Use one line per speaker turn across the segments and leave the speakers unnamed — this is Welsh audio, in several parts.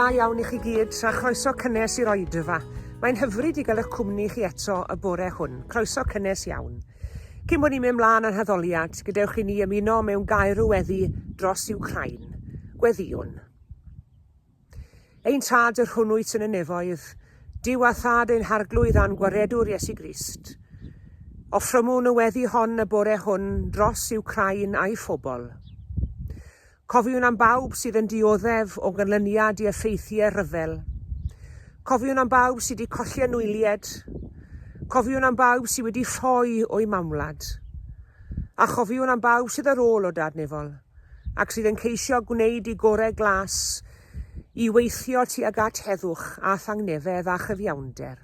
da iawn i chi gyd a chroeso cynnes i'r oedfa. Mae'n hyfryd i gael eich cwmni chi eto y bore hwn. Croeso cynnes iawn. Cyn bod ni'n mynd mlaen â'n haddoliad, gadewch i ni ymuno mewn gair o weddi dros Iwcrain. Gweddïwn. Ein Tad yr hwn wyt yn y nefoedd, Duw a Thad ein Harglwydd a'n Gwaredwr Iesu Grist. Offrymwn y weddi hon y bore hwn dros Iwcrain a'i phobl. Cofiwn am bawb sydd yn dioddef o ganlyniad i effeithiau rhyfel. Cofiwn am bawb sydd wedi colli anwyliaid. Cofiwn am bawb sydd wedi ffoi o'u mamwlad. A chofiwn am bawb sydd ar ôl o Dad Nefol, ac sydd yn ceisio gwneud i gorau glas i weithio tuag at heddwch a thangnefedd a chyfiawnder.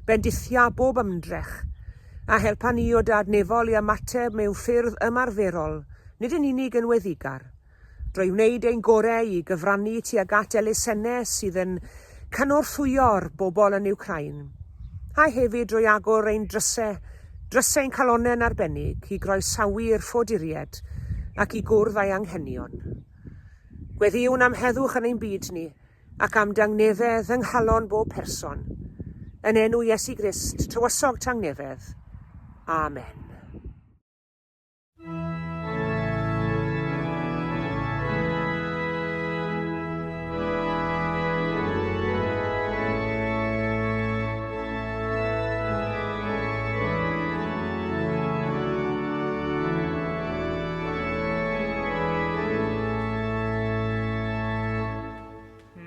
Bendithia bob ymdrech, a helpa ni o Dad Nefol i ymateb mewn ffyrdd ymarferol, nid yn unig yn weddigar, drwy wneud ein gorau i gyfrannu tuag at elusennau sydd yn cynorthwyo'r bobl yn Wcráin, a hefyd drwy agor ein drysau, drysau ein calonnau'n arbennig, i groesawu'r ffoaduriaid ac i gwrdd â'i anghenion. Gweddïwn am heddwch yn ein byd ni, ac am dangnefedd yng nghalon bob person. Yn enw Iesu Grist, Tywysog Tangnefedd. Amen.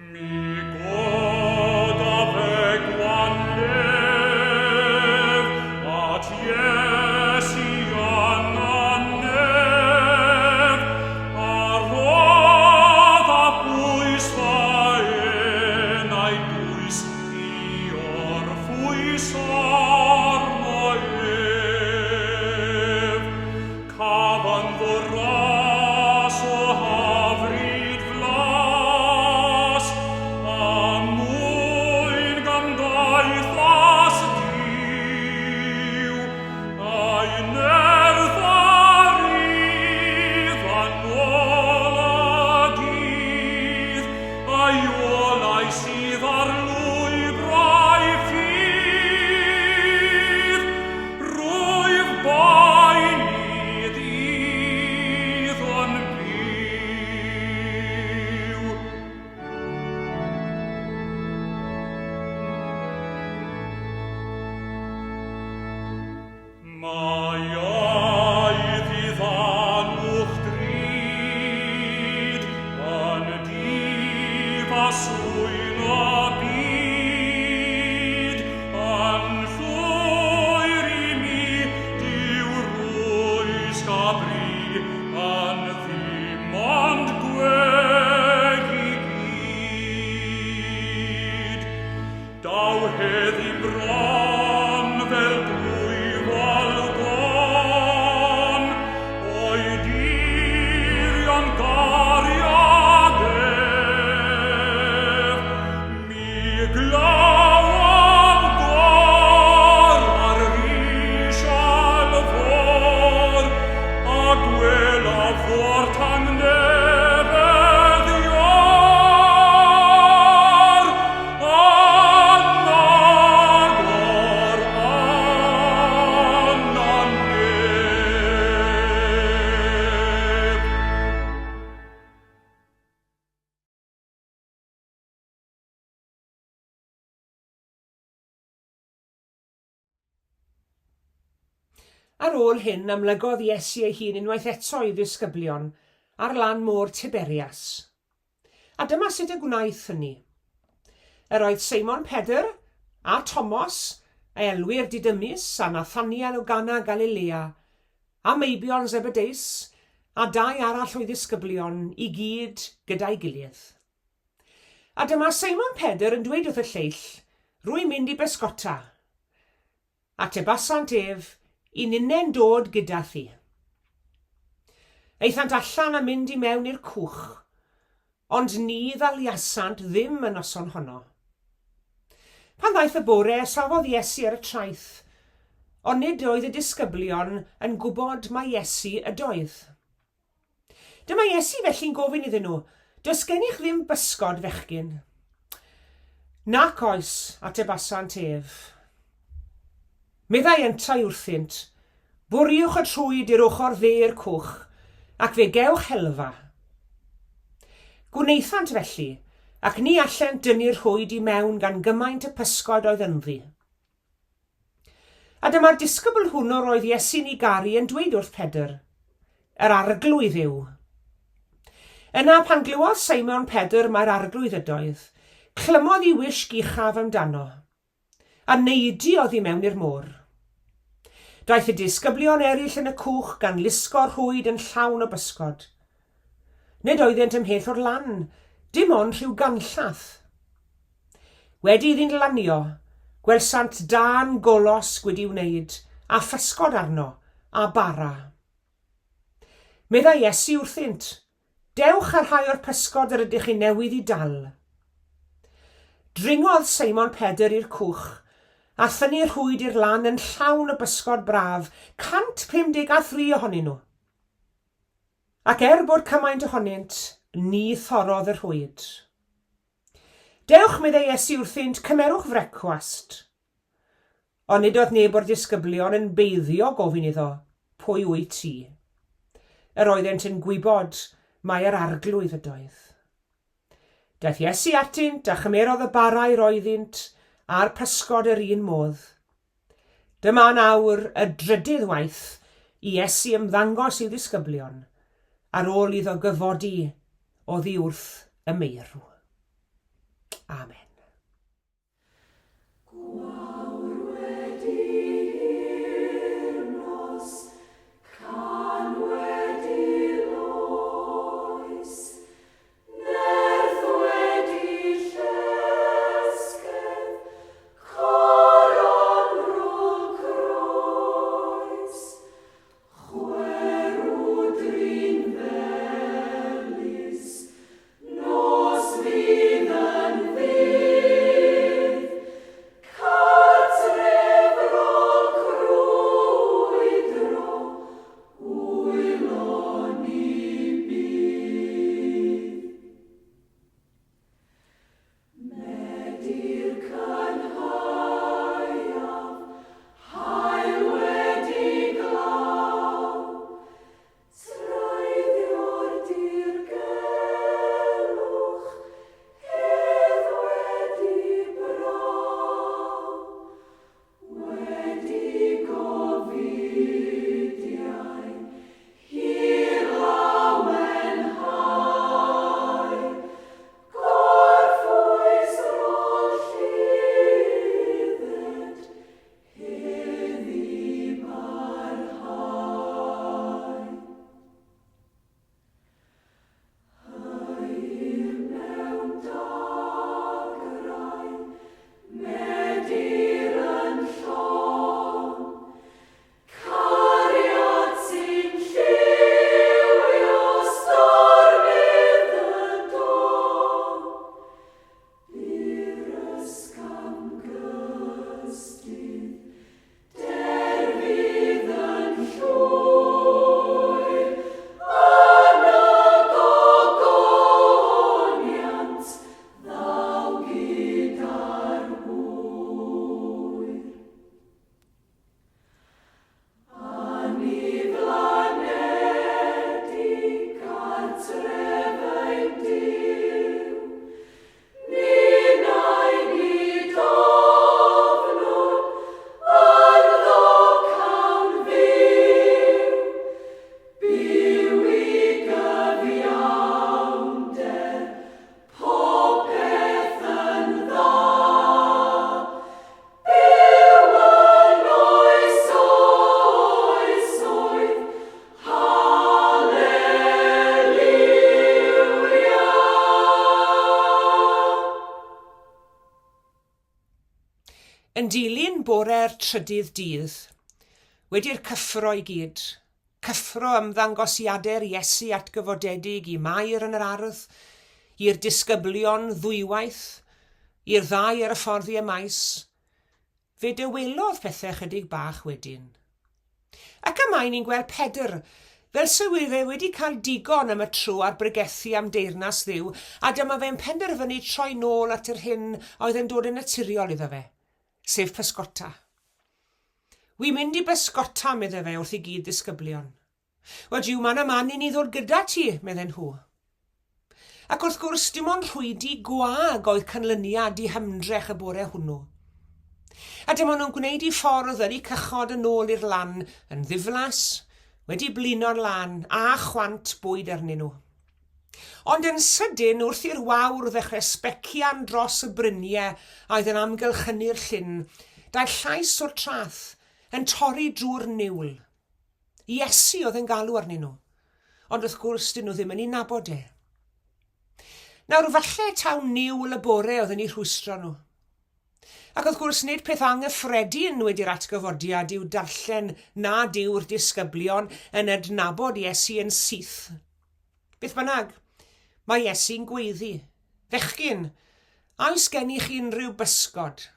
Mi godaf e gwanlef at Iesu ananef, a rodd a bwys fy enau dwys i orffwys arno ef. Caf ynddo ras o hyfryd flas, a mwyn gymdeithas Duw, a'i nerth a rydd yn ôl y dydd, a'i olau sydd ar lwybrau ffydd. Rwyf boeni ddydd yn byw. Mae ei ddiddanwch drud yn difa swyn y byd, Yn llwyr i mi Duw rwysg a bri, Yn ddim ond gweg i gyd. Daw heddi bron fel dwyfol gân, O'i dirion gariad ef. Mi glywaf gôr ar risial fôr, A gwelaf fôr tangnefedd Iôr, Yn agor arnon neb.
Ar ôl hyn, amlygodd Iesu ei hun unwaith eto i'w ddisgyblion ar lan môr Tiberias. A dyma sut y gwnaeth hynny. Yr oedd Seimon Pedr, a Tomos, a elwir Didymus, a Nathaniel o Gana Galilea, a meibion Zebedeus, a dau arall o'i ddisgyblion, i gyd gyda'i gilydd. A dyma Seimon Pedr yn dweud wrth y lleill, Rwy'n mynd i bysgota. Atebasant ef, I ninne'n dod gyda thi. Aethant allan a mynd i mewn i'r cwch, ond ni ddaliasant ddim y noson honno. Pan ddaeth y bore, safodd Iesu ar y traeth, ond nid oedd y disgyblion yn gwybod mai Iesu ydoedd. Dyma Iesu felly'n gofyn iddyn nhw, Does gennych ddim bysgod, fechgyn? Nac oes, atebasant ef. Meddai yntau wrthynt, Bwriwch y rhwyd i'r ochr dde i'r cwch, ac fe gewch helfa. Gwnaethant felly, ac ni allent dynnu'r rhwyd i mewn gan gymaint y pysgod oedd ynddi. A dyma'r disgybl hwnnw roedd Iesu'n ei garu yn dweud wrth Pedr, Yr Arglwydd yw. Yna pan glywodd Simon Pedr mai'r Arglwydd ydoedd, clymodd ei wisg uchaf amdano, a neidiodd i mewn i'r môr. Daeth y disgyblion eraill yn y cwch gan lusgo'r rhwyd yn llawn o bysgod. Nid oeddent ymhell o'r lan, dim ond rhyw ganllath. Wedi iddynt lanio, gwelsant dân golosg wedi wneud, a physgod arno, a bara. Meddai Iesu wrthynt, Dewch â rhai o'r pysgod yr ydych chi newydd i dal. Dringodd Seimon Pedr i'r cwch, a thynnu rhwyd i'r lan yn llawn o bysgod braf, 153 ohonyn nhw. Ac er bod cymaint ohonynt, ni thorrodd y rhwyd. Dewch, meddai Iesu wrthynt, cymerwch frecwast. Ond nid oedd neb o'r disgyblion yn beiddio gofyn iddo, Pwy wyt ti? Yr oeddent yn gwybod mai yr Arglwydd ydoedd. Daeth Iesu atynt a chymerodd y bara i roeddynt a'r pysgod yr un modd. Dyma yn awr y drydydd waith i Iesu ymddangos i'w ddisgyblion ar ôl iddo gyfodi oddi wrth y meirw. Amen.
Gwawr wedi hirnos, can wedi loes, nerth wedi llesgedd, coron rôl croes, chwerw drin felys, Nos fydd yn ddydd, cartref rôl crwydro, wylo ni bydd. Medi'r cynhaeaf, haul wedi glaw, Treiddio'r dirgelwch, hedd wedi braw, Wedi gofidiau hir lawenhau, Gorffwys rôl lludded Heddi barhau. Hwyr mewn dagrau, medir yn llon, Cariad sy'n lliwio stormydd y don. Byr ysgafn gystudd, derfydd yn llwyr, Yn y gogoniant ddaw gyda'r hwyr. Aniflanedig cartref ein Duw, ninnau nid ofnwn, ynddo cawn fyw, byw i gyfiawnder, popeth yn dda. Byw yn oes oesoedd, Haleluia!
Yn dilyn bore'r trydydd dydd, wedi'r cyffro i gyd, cyffro ymddangosiadau'r Iesu atgyfodedig i Mair yn yr ardd, i'r disgyblion ddwywaith, i'r ddau ar y ffordd i Emaus, fe dywelodd pethau chydig bach wedyn. Ac y mae ni'n gweld Pedr Fel se fe wedi cael digon am y tro ar bregethu am deyrnas Dduw, a dyma fe'n penderfynu troi nôl at yr hyn a oedd yn dod yn naturiol iddo fe, sef pysgota. Wi'n mynd i bysgota, medde fe wrth ei gyd-ddisgyblion. Wel, jiw, mae 'na man i ni ddod gyda ti, medden nhw. Ac wrth gwrs, dim ond rhwydi gwag oedd canlyniad i hymdrech y bore hwnnw. A dyma nhw'n gwneud i ffordd yn eu cychod yn ôl i'r lan, yn ddiflas, wedi blino'n lân, a chwant bwyd arnyn nhw. Ond yn sydyn, wrth i'r wawr ddechrau sbecian dros y bryniau a oedd yn amgylchynu'r llyn, daeth llais o'r traeth, yn torri drwy'r niwl. Iesu oedd yn galw arnyn nhw. Ond wrth gwrs, dyn nhw ddim yn ei nabod e. Nawr, falle taw niwl y bore oedd yn eu rhwystro nhw. Ac wrth gwrs, nid peth anghyffredin wedi'r atgyfodiad yw darllen nad yw'r disgyblion yn adnabod Iesu yn syth. Beth bynnag, mae Iesu'n gweiddi, Fechgyn, a oes gennych chi unrhyw bysgod?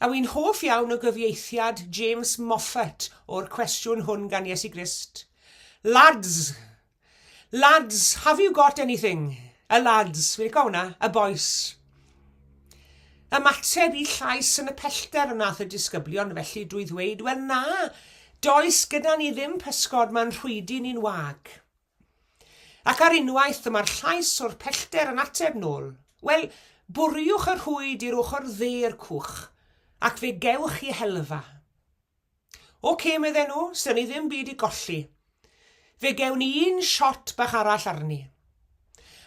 A wi'n hoff iawn o gyfieithiad James Moffat o'r cwestiwn hwn gan Iesu Grist. Lads! Lads, have you got anything? Y lads, fi'n licio hwnna, y bois. Ymateb i llais yn y pellter wnaeth y disgyblion felly drwy ddweud, wel na, does gyda ni ddim pysgod, mae'n rhwydi ni'n wag. Ac ar unwaith dyma'r llais o'r pellter yn ateb nôl, Wel, bwriwch y rhwyd i'r ochr dde'r cwch, ac fe gewch chi helfa. Ocê, medden nhw, s'da ni ddim byd i golli. Fe gewn ni un shot bach arall arni.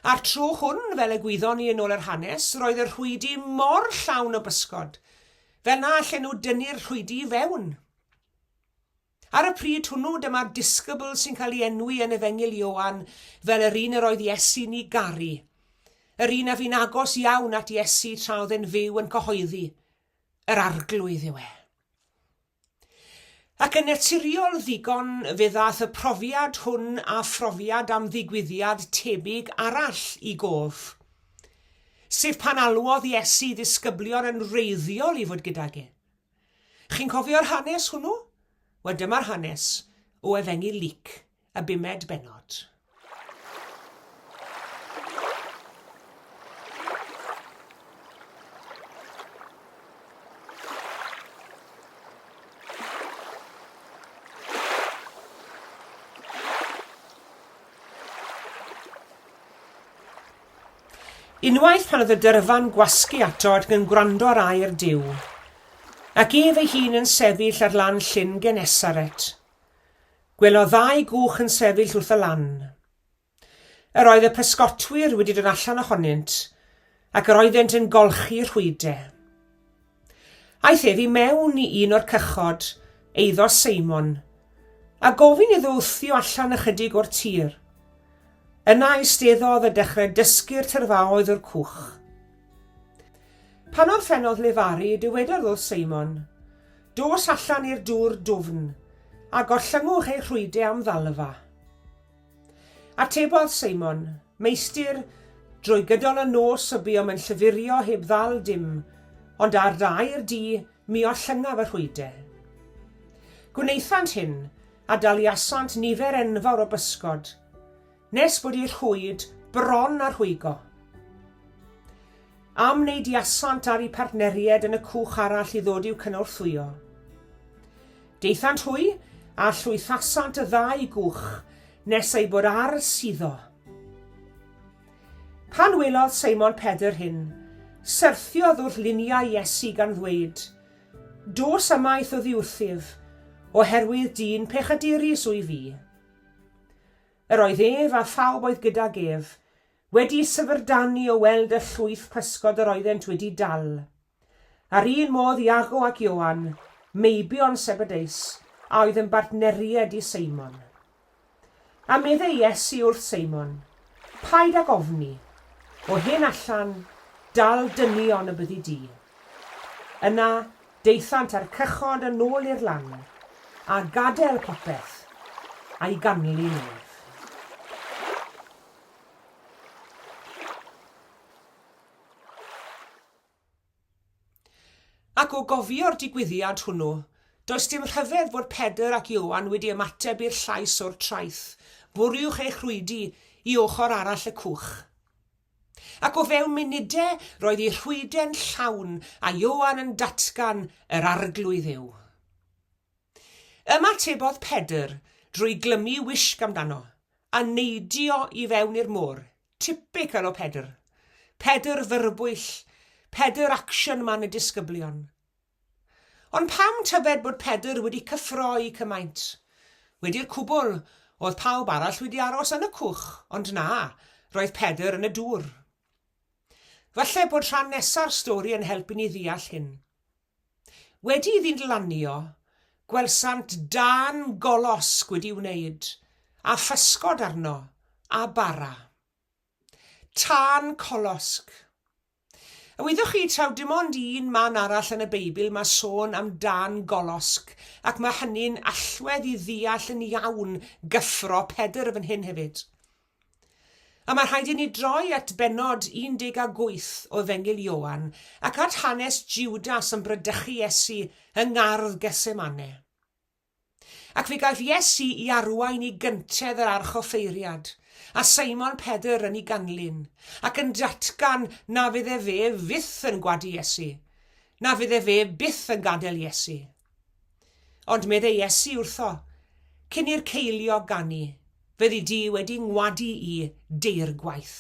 A'r tro hwn, fel y gwyddon ni yn ôl yr hanes, roedd y rhwydi mor llawn o bysgod, fel na allen nhw dynnu'r rhwydi i fewn. Ar y pryd hwnnw, dyma'r disgybl sy'n cael ei enwi yn Efengyl Ioan fel yr un yr oedd Iesu'n ei garu, yr un a fu'n agos iawn at Iesu tra oedd e'n fyw yn cyhoeddi, Yr Arglwydd yw e. Ac yn naturiol ddigon fe ddaeth y profiad hwn a phrofiad am ddigwyddiad tebyg arall i gof, sef pan alwodd Iesu ddisgyblion yn wreiddiol i fod gydag e. Chi'n cofio'r hanes hwnnw? Wel, dyma'r hanes o Efengyl Luc, y bumed bennod. Unwaith pan oedd y dyrfa'n gwasgu ato ac yn gwrando ar air Duw, ac ef ei hun yn sefyll ar lan llyn Genesaret, gwelodd ddau gwch yn sefyll wrth y lan. Yr oedd y pysgotwyr wedi dod allan ohonynt, ac yr oeddent yn golchi rhwyde. Aeth ef i mewn i un o'r cychod, eiddo Seimon, a gofyn iddo wthio allan ychydig o'r tir. Yna eisteddodd a dechrau dysgu'r tyrfaoedd o'r cwch. Pan orffennodd lefaru, dywedodd wrth Seimon, Dos allan i'r dŵr dwfn, a gollyngwch eich rhwyde am ddalfa. Atebodd Seimon, Meistr, drwy gydol y nos y buom yn llyfurio heb ddal dim, ond ar dy air di, mi ollyngaf y rhwyde. Gwnaethant hyn, a daliasant nifer enfawr o bysgod, nes bod eu rhwyd bron â rhwygo. Am neidiasant ar eu partneriaid yn y cwch arall i ddod i'w cynorthwyo. Daethant hwy, a llwythasant y ddau gwch, nes eu bod ar suddo. Pan welodd Seimon Pedr hyn, syrthiodd wrth liniau Iesu gan ddweud, Dos ymaith oddi wrthyf, oherwydd dyn pechadurus wyf fi. Yr oedd ef, a phawb oedd gydag ef, wedi syfrdanu o weld y llwyth pysgod yr oeddent wedi dal. A'r un modd Iago ac Ioan, meibion Sebedeus, a oedd yn bartneriaid i Seimon. A meddai Iesu wrth Seimon, Paid ag ofni, o hyn allan, dal dynion y byddi di. Yna, daethant â'r cychod yn ôl i'r lan, a gadael popeth, a'i ganlyn ef. Ac o gofio'r digwyddiad hwnnw, Does dim rhyfedd fod Pedr ac Ioan wedi ymateb i'r llais o'r traeth, Bwriwch eich rhwydi i ochr arall y cwch. Ac o fewn munudau roedd eu rhwyde'n llawn a Ioan yn datgan yr Arglwydd yw. Ymatebodd Pedr drwy glymu wisg amdano a neidio i fewn i'r môr, typical o Pedr. Pedr fyrbwyll, Pedr action man y disgyblion. Ond pam tybed bod Pedr wedi cyffroi cymaint? Wedi'r cwbl, oedd pawb arall wedi aros yn y cwch, ond na, roedd Pedr yn y dŵr. Falle bod rhan nesa'r stori yn helpu ni ddeall hyn. Wedi iddynt lanio, gwelsant dân golosg wedi wneud, a physgod arno, a bara. Tân colosg. A wyddoch chi taw dim ond un man arall yn y Beibl mae sôn am dân golosg, ac mae hynny'n allwedd i ddeall yn iawn gyffro Pedr fan hyn hefyd. A mae rhaid i ni droi at bennod 18 o Efengyl Ioan ac at hanes Judas yn bradychu Iesu yng ngardd Gethsemane. Ac fe gaiff Iesu i arwain i gyntedd yr archoffeiriad, a Simon Pedr yn ei ganlyn, ac yn datgan na fydde fe fyth yn gwadu Iesu, na fydde fe byth yn gadael Iesu. Ond medde Iesu wrtho, Cyn i'r ceiliog ganu, fyddi di wedi ngwadu i deirgwaith.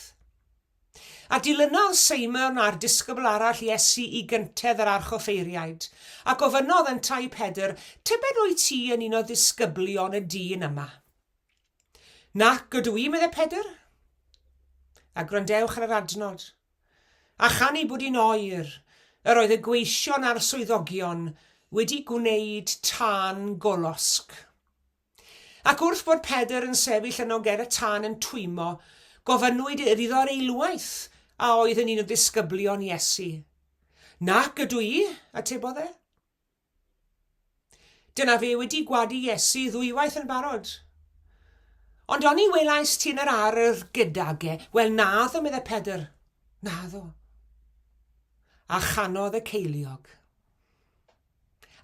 A dilynodd Simon a'r disgybl arall Iesu i gyntedd yr archoffeiriaid, a gofynnodd yntau i Pedr, Tybed wyt ti yn un o ddisgyblion y dyn yma? Nac ydw i, medde Pedr. A gwrandewch ar yr adnod. A chan ei bod hi'n oer, yr oedd y gweision a'r swyddogion wedi gwneud tân golosg. Ac wrth bod Pedr yn sefyll yno ger y tân yn twymo, gofynnwyd iddo'r eilwaith a oedd yn un o ddisgyblion Iesu. Nac ydw i, atebodd e. Dyna fe wedi gwadu Iesu ddwywaith yn barod. Ond oni welais ti yn yr ardd gydag e? Wel, naddo, meddai Pedr. Naddo. A chanodd y ceiliog.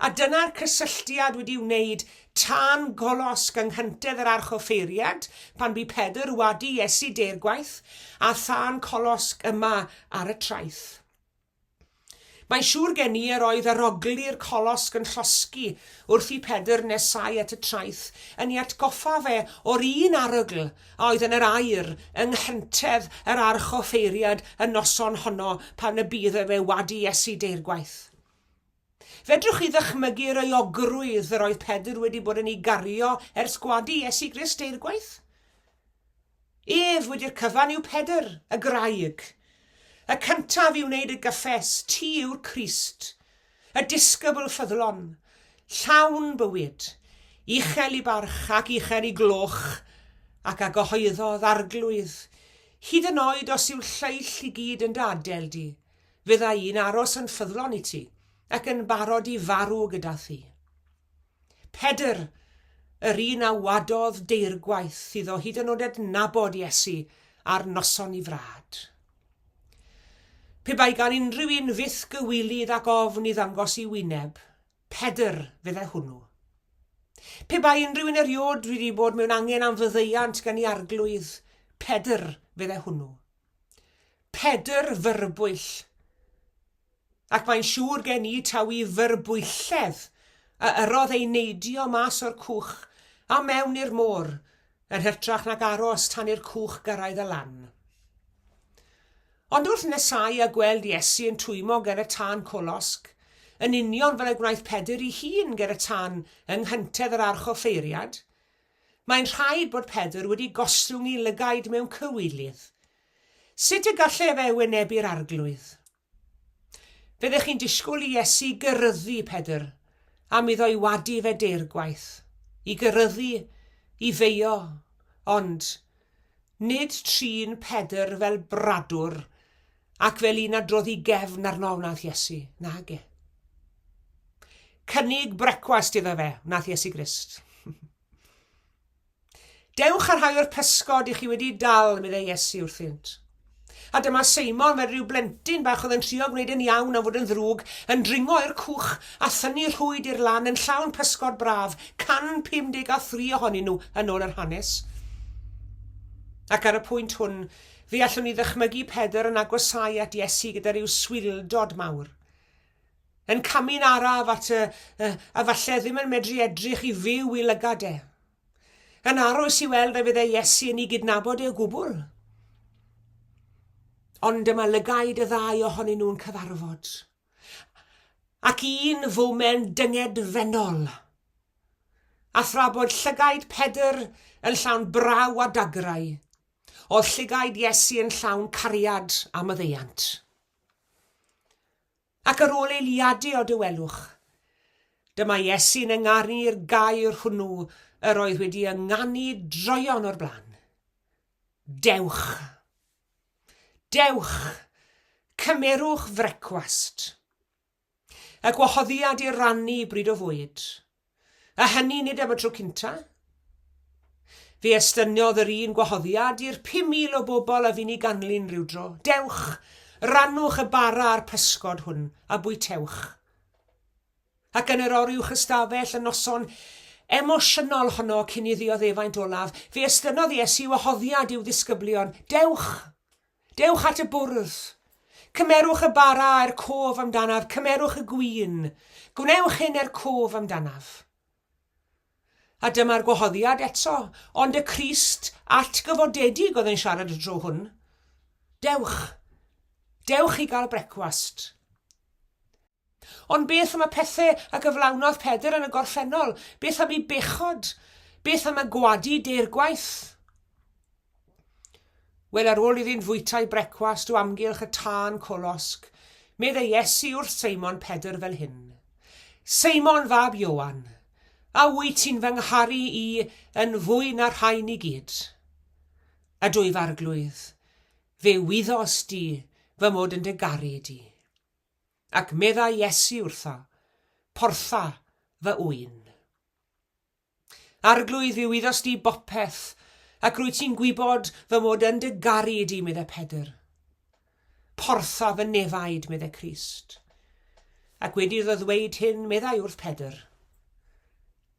A dyna'r cysylltiad wedi wneud tân golosg yng nghyntedd yr archoffeiriad pan bu Pedr wadu Iesu deirgwaith, a thân colosg yma ar y traeth. Mae'n siŵr gen i yr oedd arogli'r colosg yn llosgi wrth i Pedr nesáu at y traeth yn ei atgoffa fe o'r un arogl a oedd yn yr aer yng nghyntedd yr archoffeiriad y noson honno pan y bu iddo fe wadu Iesu deirgwaith. Fedrwch chi ddychmygu'r euogrwydd yr oedd Pedr wedi bod yn ei gario ers gwadu Iesu Grist deirgwaith? Ef wedi'r cyfan yw Pedr, y graig. Y cyntaf i wneud y gyffes, ti yw'r Crist, y disgybl ffyddlon, llawn bywyd, uchel i barch ac uchel i gloch, ac a gyhoeddodd Arglwydd, hyd yn oed os yw'r lleill i gyd yn dy adael di, Fydda i'n aros yn ffyddlon i ti, ac yn barod i farw gyda thi. Pedr, yr un a wadodd deirgwaith iddo hyd yn oed adnabod Iesu ar noson i frad. Pe bai gan unrhyw un fyth gywilydd ac ofn i ddangos i wyneb, Pedr fydde hwnnw. Pe bai unrhyw un eriod wedi bod mewn angen am fyddeuant gan i arglwydd, Pedr fydde hwnnw. Pedr fyrbwyll. Ac mae'n siŵr gen i taw i fyrbwylledd a yrrodd ei neidio mas o'r cwch a mewn i'r môr, yn hytrach nag aros tan i'r cwch gyrraedd y lan. Ond wrth nesáu a gweld Iesu yn twymo ger y tân colosg, yn union fel y gwnaeth Pedr ei hun ger y tân yng nghyntedd yr archoffeiriad, Mae'n rhaid bod Pedr wedi gostwng ei lygaid mewn cywilydd. Sut y gallai fe wynebu'r Arglwydd? Fyddech chi'n disgwyl i Iesu geryddu Pedr am iddo'i wadu fe deirgwaith, i geryddu, i feio, ond nid trin Pedr fel bradwr ac fel un a drodd i gefn arno wnaeth Iesu, nage. Cynnig brecwast iddo fe, wnaeth Iesu Grist. Dewch â rhai o'r pysgod i chi wedi dal, meddai Iesu wrthynt. A dyma Seimon, fel rhyw blentyn bach oedd yn trio gwneud yn iawn am fod yn ddrwg, yn dringo i'r cwch a thynnu rhwyd i'r lan yn llawn pysgod braf, 153 ohonyn nhw yn ôl yr hanes. Ac ar y pwynt hwn, fe allwn ni ddychmygu Pedr yn agosáu at Iesu gyda rhyw swildod mawr. Yn camu'n araf at y, y, a falle ddim yn medru edrych i fyw i lygad e. Yn aros i weld a fyddai Iesu yn ei gydnabod e o gwbl. Ond dyma lygaid y ddau ohonyn nhw'n cyfarfod. Ac un foment dyngedfennol. A thra bod llygaid Pedr yn llawn braw a dagrau, oedd llygaid Iesu yn llawn cariad a maddeuant. Ac ar ôl eiliadu o dawelwch, dyma Iesu'n ynganu'r gair hwnnw yr oedd wedi ynganu droeon o'r blaen. Dewch! Dewch! Cymerwch frecwast! Y gwahoddiad i rannu bryd o fwyd. A hynny nid am y tro cynta. Fe estyniodd yr un gwahoddiad i'r 5,000 o bobl a fu'n ei ganlyn rywdro. Dewch, rannwch y bara a'r pysgod hwn, a bwytewch. Ac yn yr oruwch ystafell y noson emosiynol honno cyn ei ddioddefaint olaf, fe estynnodd Iesu wahoddiad i'w ddisgyblion, Dewch! Dewch at y bwrdd. Cymerwch y bara er cof amdanaf, cymerwch y gwin. Gwnewch hyn er cof amdanaf. A dyma'r gwahoddiad eto, ond y Crist atgyfodedig oedd yn siarad y tro hwn. Dewch. Dewch i gael brecwast. Ond beth am y pethe a gyflawnodd Pedr yn y gorffennol? Beth am ei bechod? Beth am y gwadu deirgwaith? Wel, ar ôl iddynt fwyta'u brecwast o amgylch y tân colosg, meddai Iesu wrth Seimon Pedr fel hyn, Seimon fab Ioan, a wyt ti'n fy ngharu i yn fwy na'r rhain i gyd? Ydw i f'arglwydd, fe wyddost di fy mod yn dy garu di. Ac meddai Iesu wrtho, Portha fy ŵyn. Arglwydd, fi wyddost di bopeth, ac rwyt ti'n gwybod fy mod yn dy garu di, meddai Pedr. Portha fy nefaid, meddai Crist. Ac wedi iddo ddweud hyn, meddai wrth Pedr,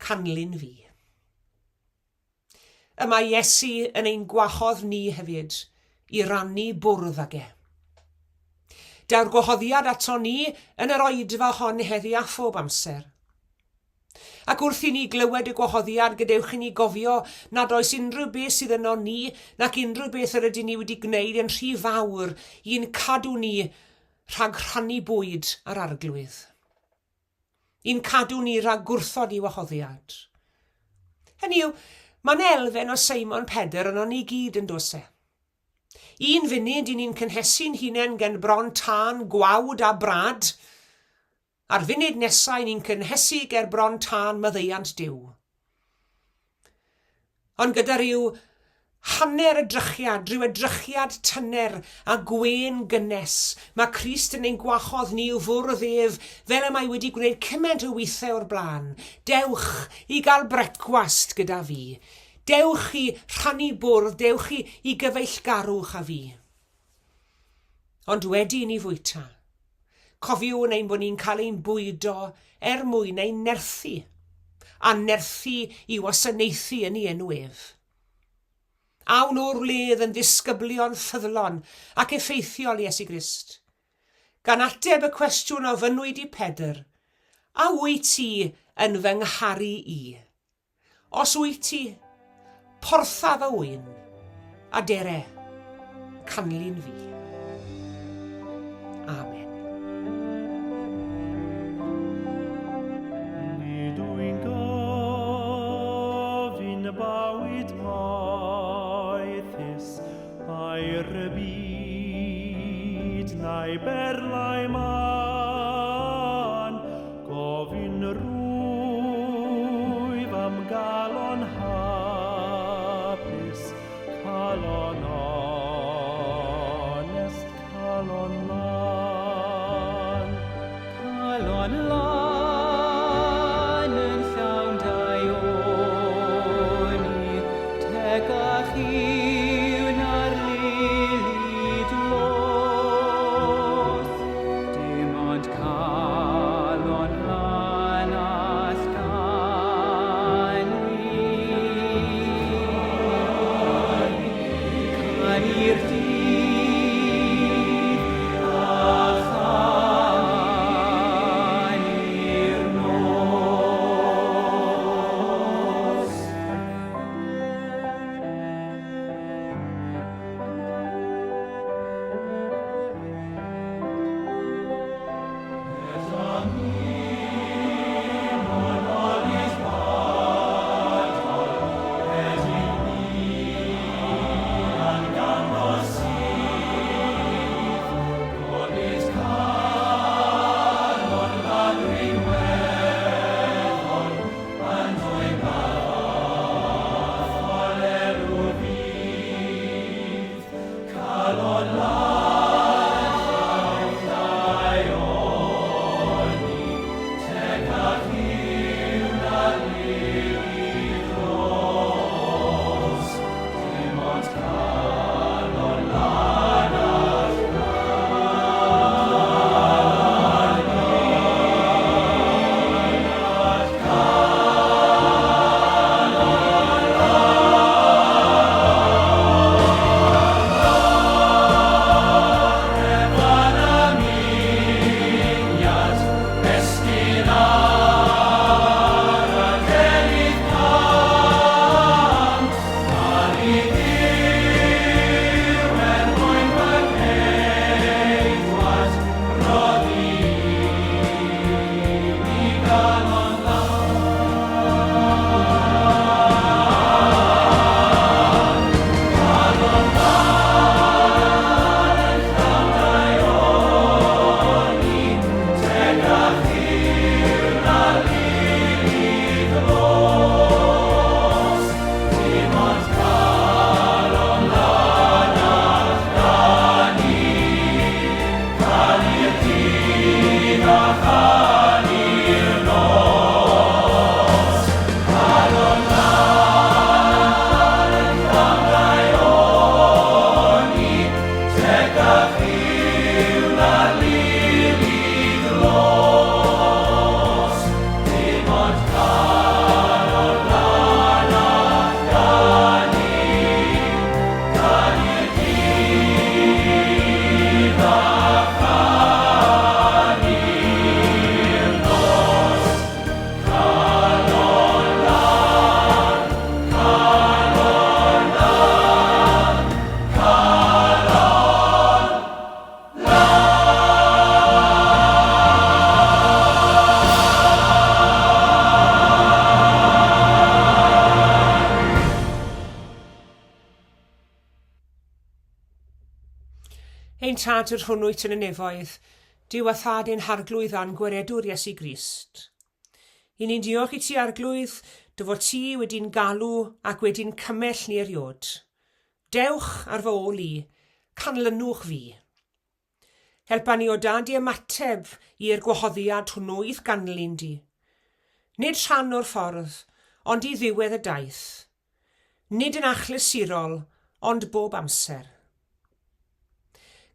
Canlyn fi. Y mae Iesu yn ein gwahodd ni hefyd i rannu bwrdd ag e. Daw'r gwahoddiad ato ni yn yr oedfa hon heddi a phob amser. Ac wrth i ni glywed y gwahoddiad, gadewch i ni gofio nad oes unrhyw beth sydd yno ni nac unrhyw beth yr ydyn ni wedi gwneud yn rhy fawr i'n cadw ni rhag rhannu bwyd â'r Arglwydd. I'n cadw ni rhag gwrthod i wahoddiad. Hynny yw, mae'n elfen o Seimon Pedr yno ni gyd yn does e? Un funud i ni'n cynhesu'n hunain gen bron tân gwawd a brad, a'r funud nesau ni'n cynhesu ger bron tân maddeuant Duw. Ond gyda rhyw hanner edrychiad, rhyw edrychiad tyner a gwên gynnes, mae Crist yn ein gwahodd ni i'w fwrdd ef, fel y mae wedi gwneud cymaint o weithiau o'r blaen. Dewch i gael brecwast gyda fi. Dewch i rhannu bwrdd, dewch i, i gyfeillgarwch â fi. Ond wedi i ni fwyta, cofiwn ein bod ni'n cael ein bwydo er mwyn ein nerthu, a nerthu i wasanaethu yn ei enw ef. Awn o'r wledd yn ddisgyblion ffyddlon ac effeithiol Iesu Grist. Gan ateb y cwestiwn ofynnwyd i Pedr, A wyt ti yn fy ngharu i? Os wyt ti, portha fy ŵyn, a dere, canlyn fi. Amen.
Nid wy'n gofyn bywyd moethus, aur y byd na'i berlau mân, Gofyn rwyf am galon hapus, calon onest, calon lân.
Calon lân yn llawn daioni, tecach yw na'r lili dlod.
Tecach yw na'r lili glos, dim ond calon lân a ganu, canu'r dydd a chanu'r nos. Calon lân, calon lân, calon
Ein Tad yr hwn wyt yn y nefoedd, Duw a Thad ein Harglwydd a'n Gwaredwr Iesu Grist. I ni'n diolch i ti, Arglwydd, dy fod ti wedi'n galw ac wedi'n cymell ni eriod. Dewch ar fy ôl i, canlynwch fi. Helpa ni o dad i ymateb i'r gwahoddiad hwnnw i'th ganlyn di. Nid rhan o'r ffordd, ond i ddiwedd y daith. Nid yn achlysurol, ond bob amser.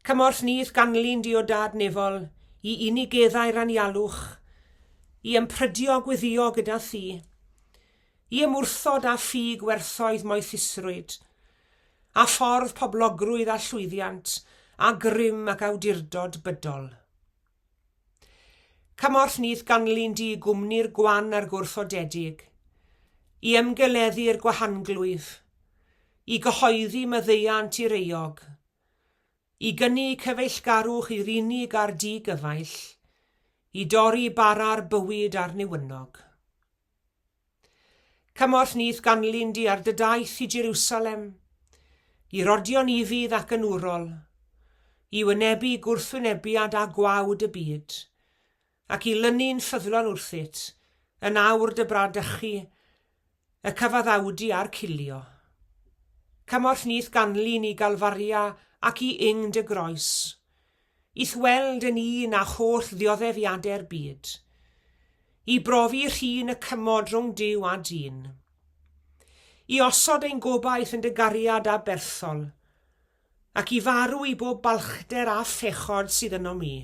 Cymorth ni i'th ganlyn di o dad nefol, i unigeddau'r anialwch, i ymprydio gweddio gyda thi, i ymwrthod â ffug werthoedd moethusrwyd, a ffordd poblogrwydd a llwyddiant, a grym ac awdurdod bydol. Cymorth nith ganlyn di i gwmni'r gwan a'r gwrthodedig, i ymgeleddu'r gwahanglwyf, i gyhoeddi maddeuant i'r euog, i gynnig cyfeillgarwch i'r unig a'r di-gyfaill, i dorri bara'r bywyd a'r newynog. Cymorth nith ganlyn di ar dy daith i Jerusalem, i rodio'n ufudd ac yn wrol, i wynebu gwrthwynebiad a gwawd y byd, ac i lynu'n ffyddlon wrthyt, yn awr dy bradychu, y cyfaddawdu a'r cilio. Cymorth nith ganlyn i Galfaria ac i ing dy groes, I'th weld yn un â holl ddioddefiadau'r byd, i brofi rhin y cymod rhwng Duw a dyn, i osod ein gobaith yn dy gariad aberthol, ac i farw i bob balchder a phechod sydd ynom i.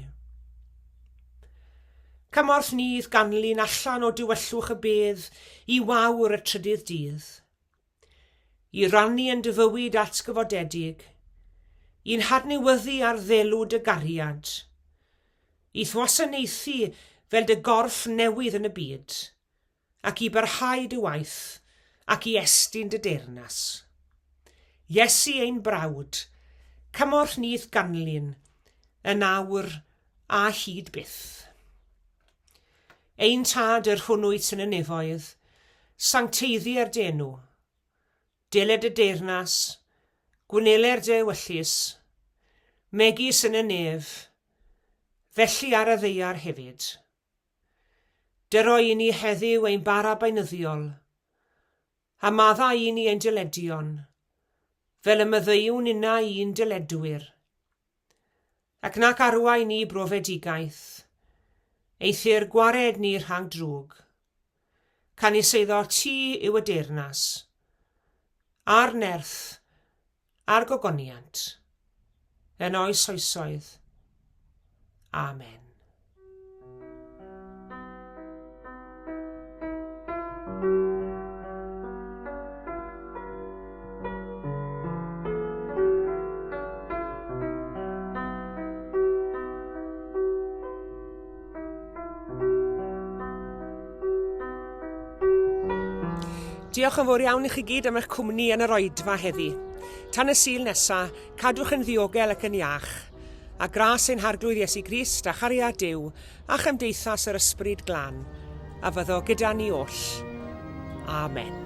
Cymorth ni i'th ganlyn allan o dywyllwch y bedd i wawr y trydydd dydd. I rannu yn dy fywyd atgyfodedig, i'n hadnewyddu ar ddelw dy gariad, i'th wasanaethu fel dy gorff newydd yn y byd, ac i barhau dy waith ac i estyn dy deyrnas. Iesu ein brawd, cymorth ni i'th ganlyn, yn awr a hyd byth. Ein Tad, yr hwn wyt yn y nefoedd, sancteiddier dy enw. Deled dy deyrnas, gwneler dy ewyllys, megis yn y nef, felly ar y ddaear hefyd. Dyro i ni heddiw ein bara beunyddiol, a maddau i ni ein dyledion, fel y maddeuwn innau i'n dyledwyr. Ac nac arwain ni brofedigaeth, eithr gwared ni rhag drwg. Canys eiddo ti yw y deyrnas, a'r nerth, a'r gogoniant, yn oes oesoedd. Amen. Diolch yn fawr iawn i chi gyd am eich cwmni yn yr oedfa heddi. Tan y Sul nesa, cadwch yn ddiogel ac yn iach. A gras ein Harglwydd Iesu Grist a chariad Duw a chymdeithas yr Ysbryd Glân, a fyddo gyda ni oll. Amen.